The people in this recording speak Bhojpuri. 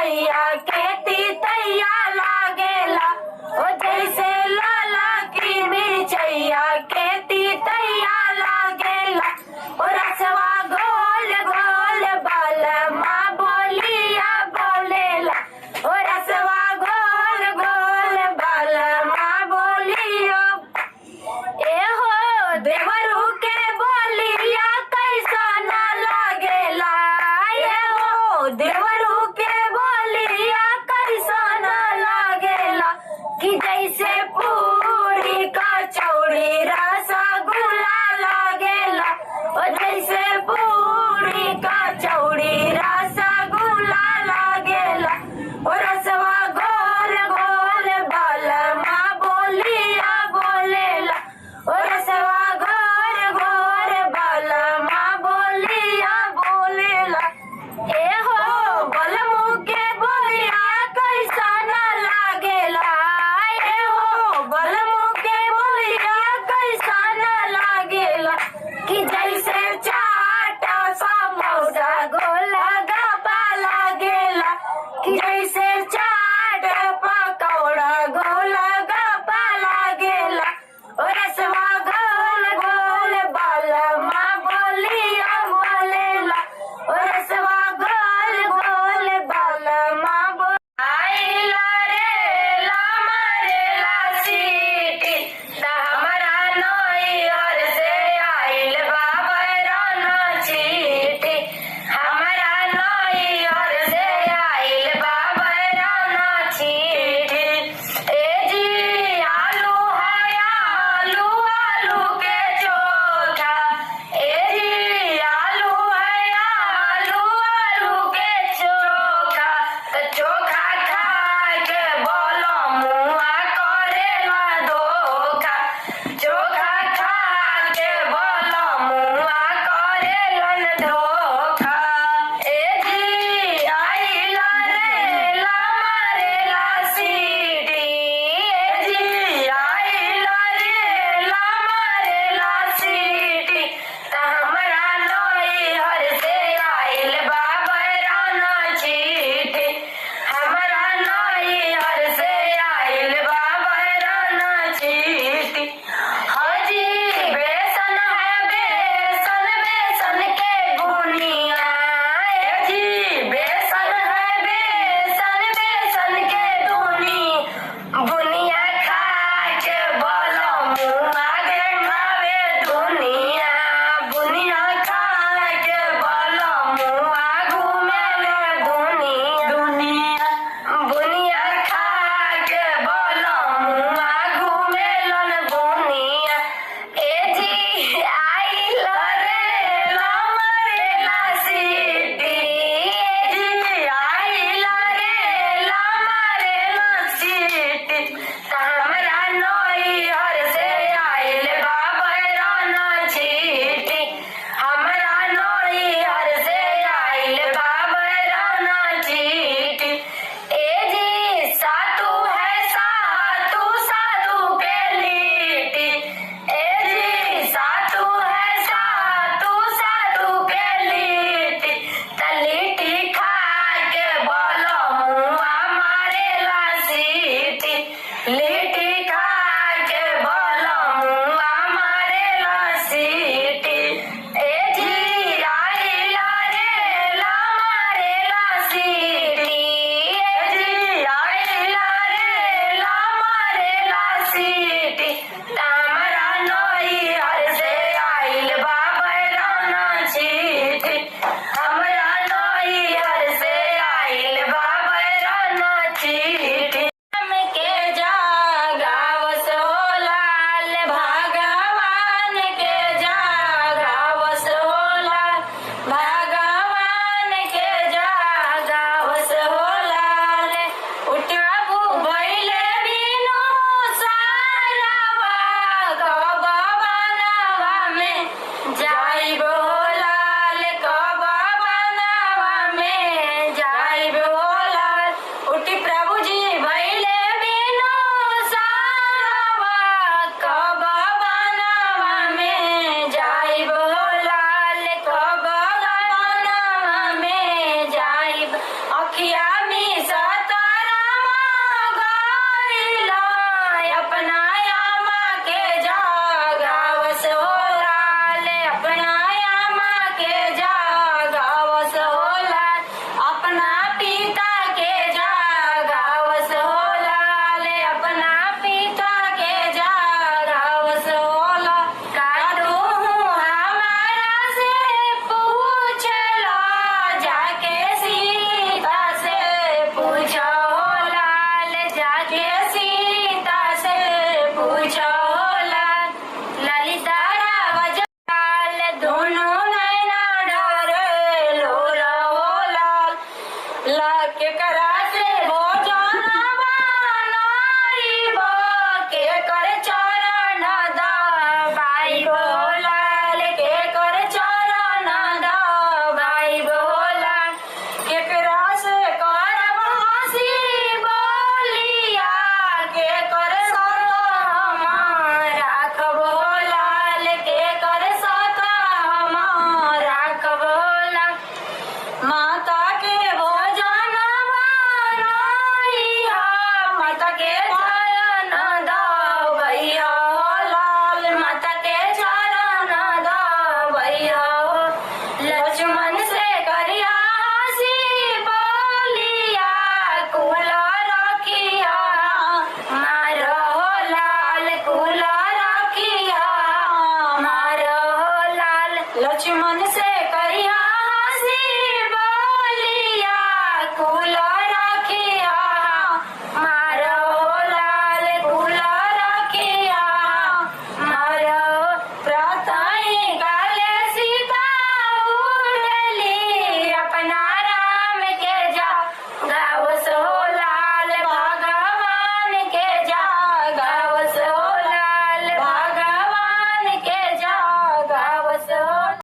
मिरचैया के तीतैया लागेला, ओ जैसे लाला की मिरचैया के तीतैया लागेला। ओ रसवा गोल गोल बाल माँ बोलिया बोलेला, ओ रसवा गोल गोल बाल माँ बोलिया। ए हो देवरू के बोलिया कैसा ना लागेला, ए हो देवरू के बोलिया कैसा ना लागेला, कि जैसे पूरी कचौड़ी रसगुल्ला लागेला, ओ जैसे पूरी कचौड़ी रसगुल्ला लागेला। ओ रसवा गोल गोल बाल माँ बोलिया बोलेला, ओ रसवा गोर गोर बाल माँ बोलिया बोलेला। ए हो बलमू के बोलिया कैसा ना लागेला, ए हो बलमू के बोलिया कैसा ना लागेला, कि जैसे चाटा समोसा गोला गप्पा लागेला, कि जैसे चाट पकौड़ा गोला गप्पा लागेला। ओ रसवा गोल गोल बाल माँ बोलिया बोलेला, ओ रसवा गोल गोल बाल माँ बोल। आइला रे लामा रे ला सीटी, त हमरा नैहर से आइल बाबा राना चीटी, हमरा नैहर से आइल बाबा केकरा से भोजन